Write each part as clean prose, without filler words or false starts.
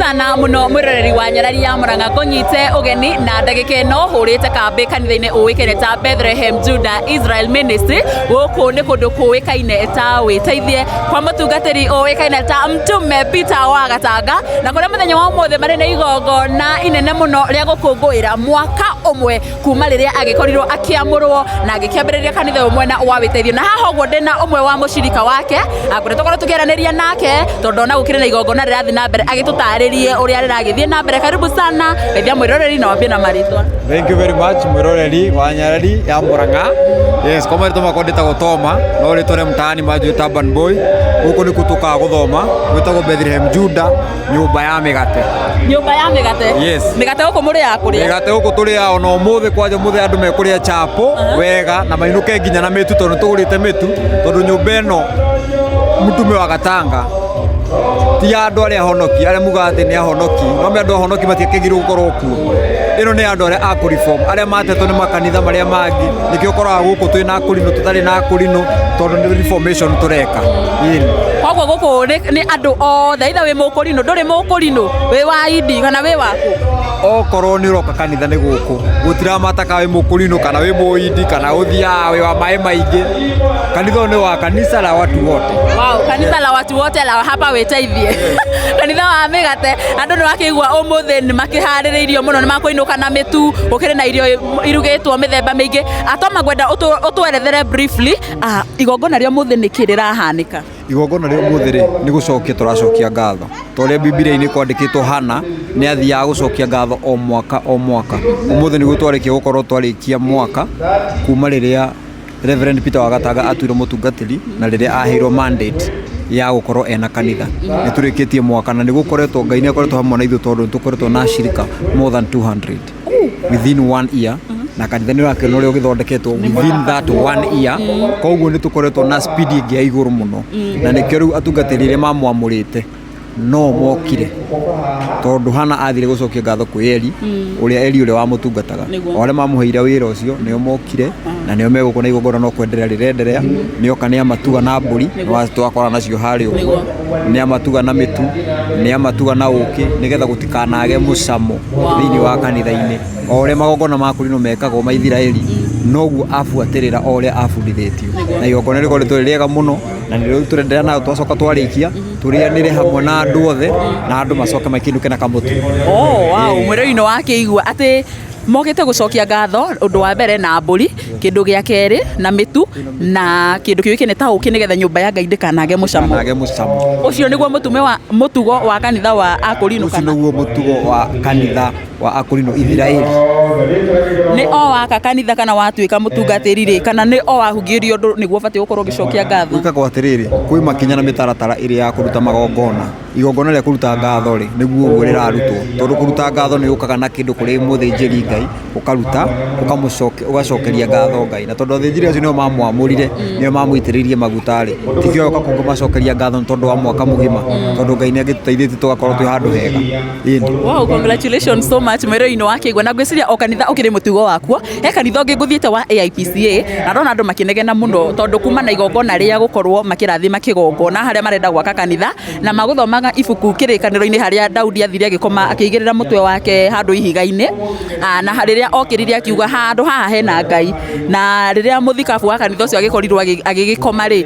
Sana muno mwiroreri wa Nyarari ya Murang'a, ngũnyite ũgeni na ndagĩka ĩno hũrĩte kambĩ kanitha-inĩ ũĩkaine ta Bethlehem Judah Israel Ministry. Gũkũ nĩ kũndũ kũĩkaine ta Wĩteithie kwa mũtungatĩri ũĩkaine ta Mtume Peter wa Gatanga, na kũrĩa mũthenya wa ũmũthĩ marĩ na igongona inene mũno rĩa gũkũngũĩra mwaka ũmwe kuma rĩrĩa agĩkorirwo akĩamũrwo na agĩkĩambĩrĩria kanitha ũyũ mwena wa Wĩteithio. Na haha ũguo ndĩna ũmwe wa mũcirika wake kũrĩa tũkorwo tũkĩaranĩria nake, tondũ ona gũkĩrĩ na igongona rĩrathiĩ na mbere, agĩtũtarĩrie ũrĩa rĩragĩthiĩ na mbere. Karibu sana geithia mwĩroreri na wambie na marĩtwa. Thank you very much, mwiroreri wa Nyarari ya Murang'a. Yes, kwa marĩtwa makwa ndĩtagwo Toma, no rĩtwa rĩa mtaani manjĩta Urban Boy. Gũkũ nĩkuo tũkaga gũthoma, gwĩtagwo Bethlehem Judah, nyũmba ya mĩgate. Nyũmba ya mĩgate? Yes. Mĩgate gũkũ mũrĩaga kũrĩa? Mĩgate gũkũ tũrĩaga ona ũmũthĩ, kwanja ũmũthĩ andũ mekũrĩa chapo wega na mainũke nginya na mĩtu, tondũ nĩtũgũrĩte mĩtu, tondũ nyũmba ĩno Mũtume wa Gatanga ti ya andũ arĩa ahonoki, arĩa mugaga atĩ nĩ ahonoki, no me andũ ahonoki matiakĩgirwo gũkorwo kuo. Ĩno nĩ andũ arĩa a kũreform, arĩa matetwo nĩ makanitha marĩa mangĩ, nĩkĩo ũkoraga gũkũ twĩ na akũrinũ, tũtarĩ na akũrinũ, tondũ nĩ reformation tũreka. Ĩni. Koguo gũkũ nĩ andũ othe, either wĩ mũkũrinũ, ndũrĩ mũkũrinũ, wĩ wa indi kana wĩ waku. Okorwo nĩ ũroka kanitha nĩ gũkũ, gũtiramata kana wĩ mũkũrinũ kana wĩ mũindi kana ũthiaga wĩ wa maĩ maingĩ. Kanitha ũyũ nĩ wa kanisa la watu wote. Wow, kanitha la watu wote la hapa Wĩteithie, kanitha wa mĩgate. Andũ nĩ wakĩigua ũmũthĩ nĩ makĩharĩrĩirio mũno, nĩ makũinũka na mĩtu, gũkĩrĩ na irio irugĩtwo mĩthemba mĩingĩ. Atoma, ngwenda ũtwerethere briefly igongona rĩa ũmũthĩ nĩkĩ rĩrahanĩka. Igongona rĩa ũmũthĩ rĩ, nĩ gũcokia tũracokia ngatho, ta ũrĩa Bibilia-inĩ kwandĩkĩtwo Hana nĩ athiaga gũcokia ngatho o mwaka o mwaka. Ũmũthĩ nĩguo twarĩkia gũkorwo twarĩkia mwaka kuma rĩrĩa Reverend Peter Wagatanga atuirwo mũtungatĩri na rĩrĩa aheirwo mandate ya gũkorwo ena kanitha. Nĩ tũrĩkĩtie mwaka na nĩ gũkoretwo, Ngai nĩ akoretwo hamwe na ithuĩ, tondũ nĩ tũkoretwo na ashirika more than 200 within one year, na kanitha nĩ ũrakĩona ũrĩa ũgĩthondeketwo within that one year. Koguo nĩ tũkoretwo na speed ĩngĩ ya igũrũ mũno, na nĩkĩo rĩu atungatĩri arĩa mamwamũrĩte no mokire, tondũ Hana athire gũcokia ngatho kwĩ Eli, ũrĩa Eli ũrĩa wamũtungataga. O arĩa mamũheire wĩra ũcio nĩo mokire na nĩo megũkũ, na igongona no kwenderea rĩrenderea. Nĩoka nĩ amatuga na mbũri twakora nacio harĩa ũguo, nĩ amatuga na mĩtu, nĩ amatuga na ũkĩ, nĩgetha gũtikanage mũcamo thĩinĩ wa kanitha-inĩ. O ũrĩa magongona ma kũrinwo mekagwo ma Ithiraeli, noguo abuatĩrĩra o ũrĩa abundithĩtio, na igongona rĩkoretwo rĩ rĩega mũno, na nĩrĩo tũrenderea nayo. Twacoka twarĩkia, tũrĩanĩre hamwe na andũ othe, na andũ macoke makĩinũke na kamũtu. Oh, wow, mwĩrori nĩ wakĩigua atĩ mokĩte gũcokia ngatho, ũndũ wa mbere na mbũri, kĩndũ gĩa kerĩ na mĩtu, na kĩndũ kĩũĩkaine ta ũkĩ, nĩgetha nyũmba ya Ngai ndĩkanage mũcamo. Nage mũcamo. Ũcio nĩguo mũtume wa mũtugo wa kanitha wa akũrinũ? Ũcio Kana nĩguo mũtugo wa kanitha wa akũrinũ Ithiraeli. Nĩ o waka kanitha kana watuĩka mũtungatĩri rĩ, kana nĩ o wahungirio ũndũ nĩguo ũbatiĩ gũkorwo ũgĩcokia ngatho? Gwĩkagwo atĩrĩrĩ, kwĩ makinya na mĩtaratara ĩrĩa ya kũruta magongona. Igongona rĩa kũruta ngatho rĩ, nĩguo ũguo rĩrarutwo, tondũ kũruta ngatho nĩ ũkaga na kĩndũ kũrĩ mũthĩnjĩri Ngai, ũkaruta ũgacokeria ngatho Ngai, na tondũ athĩnjĩri acio nĩo mamwamũrire, nĩo mamũitĩrĩirie maguta rĩ, tikĩo oka kũmacokeria ngatho nĩ tondũ wa mwaka mũgima, tondũ Ngai nĩ agĩtũteithĩtie tũgakorwo twĩ handũ hega. Ĩni. Wow, congratulations so much, mwĩrori-inĩ wa kĩigua. Na ngwĩciria o kanitha ũkĩrĩ mũtugo wakuo. He kanitha ũngĩ ngũthiĩte wa AIPCA na ndona andũ makĩnegena mũno, tondũ kuma na igongona rĩa gũkorwo makĩrathima kĩgongona harĩa marenda gwaka kanitha, na magũthomaga ibuku Kĩrĩkanĩro-inĩ harĩa Daudi athire agĩkoma akĩigĩrĩra mũtwe wake handũ ihiga-inĩ. Na rĩrĩa okĩrire akiuga handũ haha hena Ngai, na rĩrĩa mũthikabu wa kanitha ũcio agĩkorirwo agĩgĩkoma rĩ,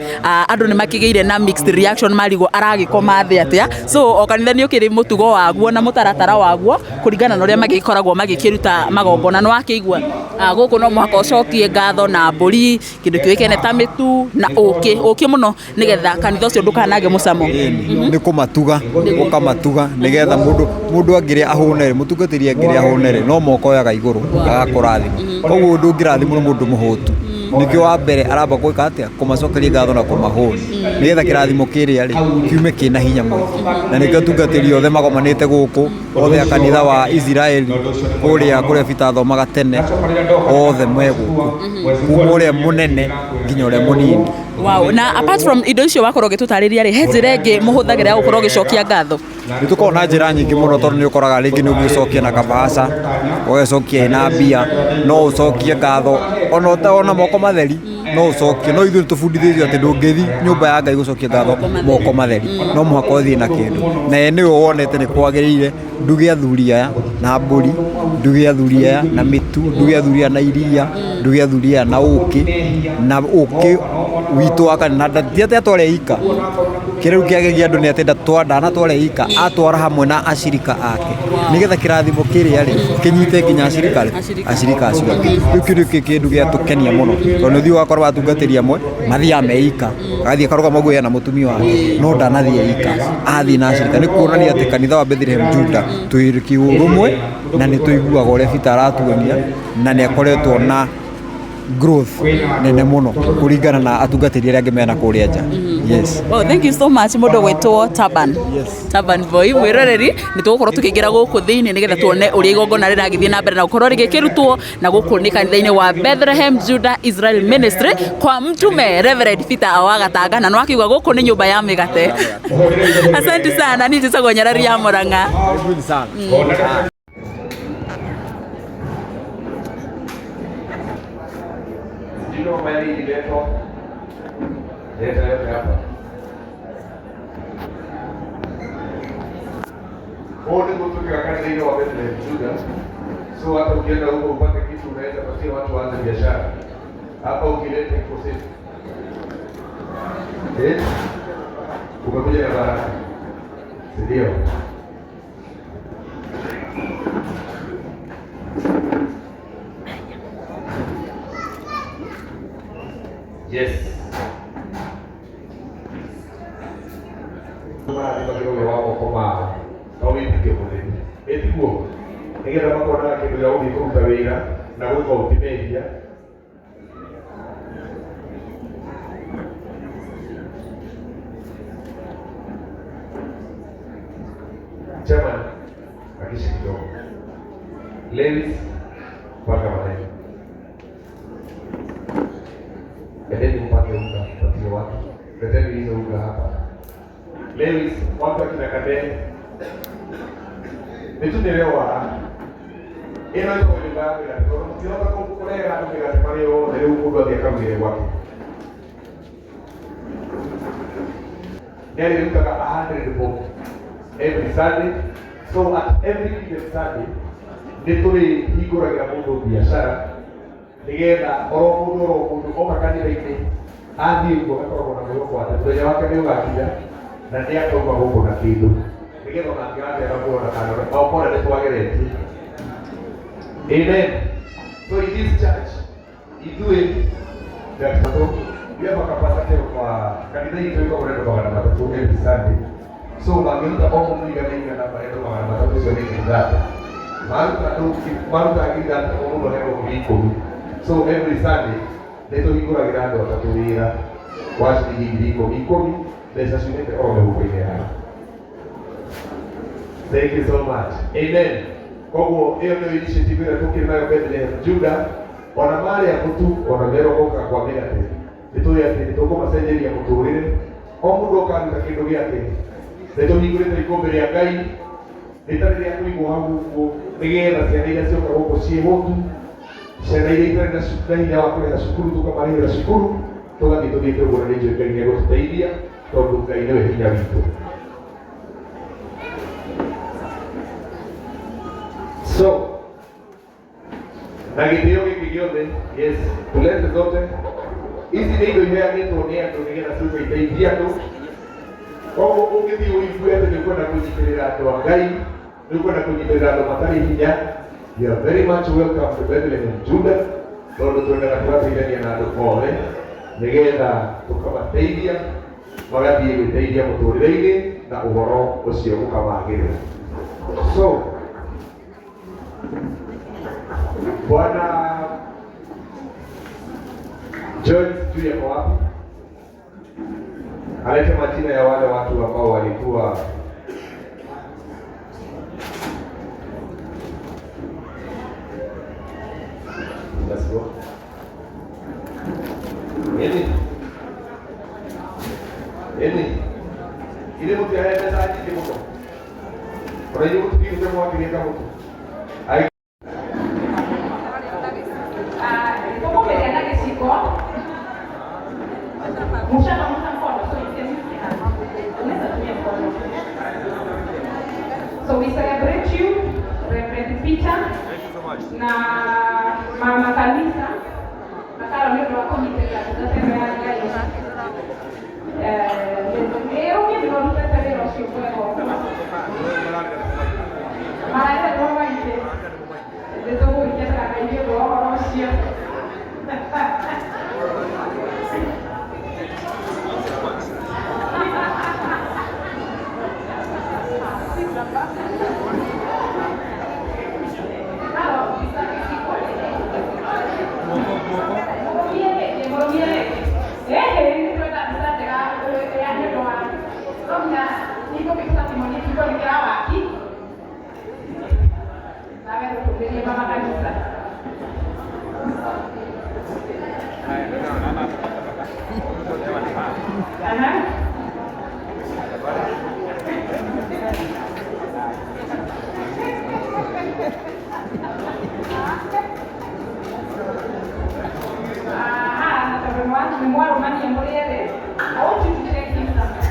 andũ nĩ makĩgĩire na mixed reaction, marigwo aragĩkoma thĩ atĩa. So o kanitha nĩ ũkĩrĩ mũtugo waguo na mũtaratara waguo kũringana na ũrĩa magĩkoragwo magĩkĩruta magongona. Nĩ wakĩigua gũkũ no mũhaka ũcokie ngatho na mbũri, kĩndũ kĩũĩkaine ta mĩtu na ũkĩ, ũkĩ mũno, nĩgetha kanitha ũcio ndũkanage mũcamo. Nĩ kũmatuga, ũkamatuga nĩgetha mũndũ angĩrĩa ahũne rĩ, mũtungatĩri angĩrĩa ahũne rĩ, no moko oyaga igũrũ agakũrathima. Koguo ndũngĩrathimwo nĩ mũndũ mũhũtu. Nĩkĩo wa mbere aramba gwĩka atĩa? Kũmacokeria ngatho na kũmahũni, nĩgetha kĩrathimo kĩrĩa rĩ kiume kĩna hinya mũingĩ. Na nĩkĩo atungatĩri othe magomanĩte gũkũ, othe a kanitha wa Isiraeli kũrĩa kũrĩa Peter athomaga tene, othe me gũkũ, kuma ũrĩa mũnene nginya ũrĩa mũnini. Wow. Na apart from indo icio wakorwo ũgĩtũtarĩria rĩ, he njĩra ĩngĩ mũhũthagĩra ya gũkorwo ũgĩcokia ngatho? Nĩ tũkoragwo na njĩra nyingĩ mũno, tondũ nĩ ũkoraga rĩngĩ nĩ ũgĩcokia na kabahaca, ũgacokia ĩna mbia, no ũcokie ngatho ona moko matheri. No ũcokie, no ithuĩ tũbundithĩtio atĩ ndũngĩthi nyũmba ya Ngai gũcokia ngatho moko matheri, no mũhaka ũthiĩ na kĩndũ. Na ye nĩwe wonete nĩ kwagĩrĩire nduge athuri aya na mbũri, nduge athuri aya na mĩtu, nduge athuri aya na iria, nduge athuri aya na ũkĩ, na ũkĩ witũ wa kanitha. Na ti atĩ atware ika, kĩrĩa rĩu kĩagegia andũ nĩ atĩ ndanatware ika, atwara hamwe na acirika ake, nĩgetha kĩrathimo kĩrĩa rĩ kĩnyite nginya acirika rĩ, acirika acio angĩ. Rĩu kĩu nĩkĩo kĩndũ gĩatũkenia mũno, tondũ nĩ ũthiaga ũgakora atungatĩri amwe mathiaga me ika, agathiĩ akarũgama ũguo ye na mũtumia wake, no ndanathiĩ ika, athiĩ na acirika. Nĩ kuonania atĩ kanitha wa Bethlehem Juda twĩ kĩũrũmwe na nĩ tũiguaga ũrĩa Peter aratuonia, na nĩ akoretwo na growth nene mũno kũringana na atungatĩri arĩa angĩ mena kũrĩa nja. Yes. Well, thank you so much mũndũ gwĩtwo Taban. Yes. Taban Boy mwĩroreri nĩ tũgũkorwo tũkĩingĩra gũkũ thĩinĩ nĩgetha tuone ũrĩa igongona rĩragĩthiĩ na mbere na gũkorwo rĩgĩkĩrutwo na gũkũ nĩ kanitha-inĩ wa Bethlehem Judah Israel Ministry kwa mtume Reverend Peter Awagatanga na nĩwakiuga gũkũ nĩ nyũmba ya mĩgate. Asante sana, niĩ njĩtagwo Nyarari ya Mũrang'a. Karibuni sana. Ndino mali ililetwa leta yote hapa. Huu ni mtu wa kanisa wa Bethlehem Juda. So hata ukienda huko upate kitu unaweza patia watu waanze biashara. Hapa ukileta iko safe. Eh? Umekuja na baraka. Si ndio? Yes. Marathimagĩrwo wĩra wa moko mao no wĩtĩkie mũtheri ĩtiguo nĩgetha makonaga kĩndũ gĩa gũthiĩ kũruta wĩra na gwĩka ũtimendia. Chairman, hakisha kidogo. Lewis, panga maneno. Endeni mpake unga, patie watu. Leteni hizo unga hapa. Lewis, watu akina Kadeni. Nĩtũnĩrewa ĩno ĩkoragwo nyũmba ya mĩgate tondũ mũtirahota kũrehera andũ mĩgate marĩ othe rĩu mũndũ athiĩ akarugĩre gwake. Nĩarĩrutaga 100 bob every Sunday. So at every given Sunday nĩtũrĩhingũragĩra mũndũ biacara nĩgetha oro mũndũ oro mũndũ oka kanitha-inĩ athiĩ ũguo agakoragwo na mwĩhoko atĩ mũthenya wake nĩ ũgakinya na nĩ akauma gũkũ na kĩndũ nĩgetha onake agatega kuona kana okona nĩ twageretie. Amen. So in this church ithuĩ ndatũ we have a capacity of kanitha itũ ĩkoragwo na andũ 300 every Sunday. So mangĩruta o mũndũ igana igana marendo 300 ũcio nĩ 30,000. Maruta maruta 30,000 o mũndũ aheagwo 10,000. So every Sunday nĩ tũhingũragĩra andũ atatũ wĩra wa ciringi 10,000 ikũmi, mbeca ciumĩte oro mĩhuko-inĩ yao. Thank you so much. Amen. Koguo ĩyo nĩyo initiative ĩrĩa tũkĩrĩ nayo Bethlehem Judah. Ona marĩa mũtu ona merwo gũka kwa mĩgate nĩ tũĩ atĩ nĩ tũkũmacenjeria mũtũrĩre o mũndũ okaruta kĩndũ gĩake. Nĩ tũhingũrĩte ikũmbĩ rĩa Ngai rĩtarĩ rĩa kũigwo hau ũguo nĩgetha ciana iria cioka gũkũ ciĩ hũtu, ciana iria itarĩ na hinya wa kũrĩha cukuru tũkamarĩhĩra cukuru, tũgathiĩ tũthiĩte ũguo na nĩ njũĩ Ngai nĩ egũtũteithia tondũ Ngai nĩwe hinya witũ. So na gĩtĩo gĩkĩ gĩothe, yes, tulete zote ici nĩ indo iheanĩtwo nĩ andũ nĩgetha ciũke iteithie andũ. Koguo ũngĩthiĩ ũigue atĩ nĩ ũkwenda kũnyitĩrĩra andũ a Ngai, nĩ ũkwenda kũnyitĩrĩra andũ matarĩ hinya, you are very much welcome to Bethlehem Judah, tondũ twendaga tũgateithania na andũ othe nĩgetha tũkamateithia magathiĩ gwĩteithia mũtũrĩre-inĩ na ũhoro ũcio ũkamagĩrĩra. So Bwana Joyce sijui yako wapi? Alete majina ya wale watu ambao walikuwa Let's go. Eni. Eni. Ile mtu ya mbeca nyingĩ mũno. Ona inyuĩ mũtingĩte mwakĩria kamũtũ. Tũkũmĩrĩa na gĩciko. So we celebrate you, Reverend Peter, na mama kanisa na Carol nĩ ũndũ wa kũnyitĩrĩra ndungata ĩno ya Ngai. Ĩĩ nĩ ũrutĩte wĩra ũcio mwega ũguo. Mararetwo maingĩ. Nĩ tũgũgĩkenera Ngai nĩ ũndũ wa ũhoro ũcio. I want you to check him something.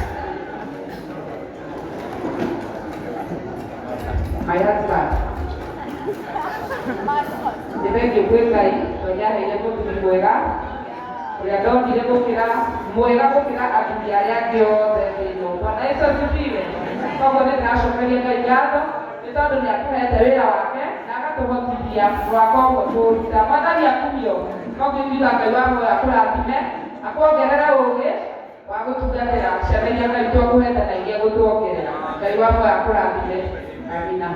My husband. Nĩ thengiũ kwĩ Ngai tondũ nĩaheire mũthuri mwega ũrĩa ndonire gũkĩra mwega gũkĩra athuri arĩa angĩ othe thĩ ĩno. Bwana Yesu asifiwe. Koguo nĩ ndĩracokeria Ngai ngatho nĩ tondũ nĩ atũhete wĩra wake na agatũhotithia gwaka ũguo tũruta. Mwathani akumio. Koguo ithuĩ Ngai wa muoyo akũrathime, akuongerere ũgĩ wa gũtungatĩra ciana iria Ngai twakũhete na iria gũtuongerera. Ngai wa muoyo akũrathime. Amina.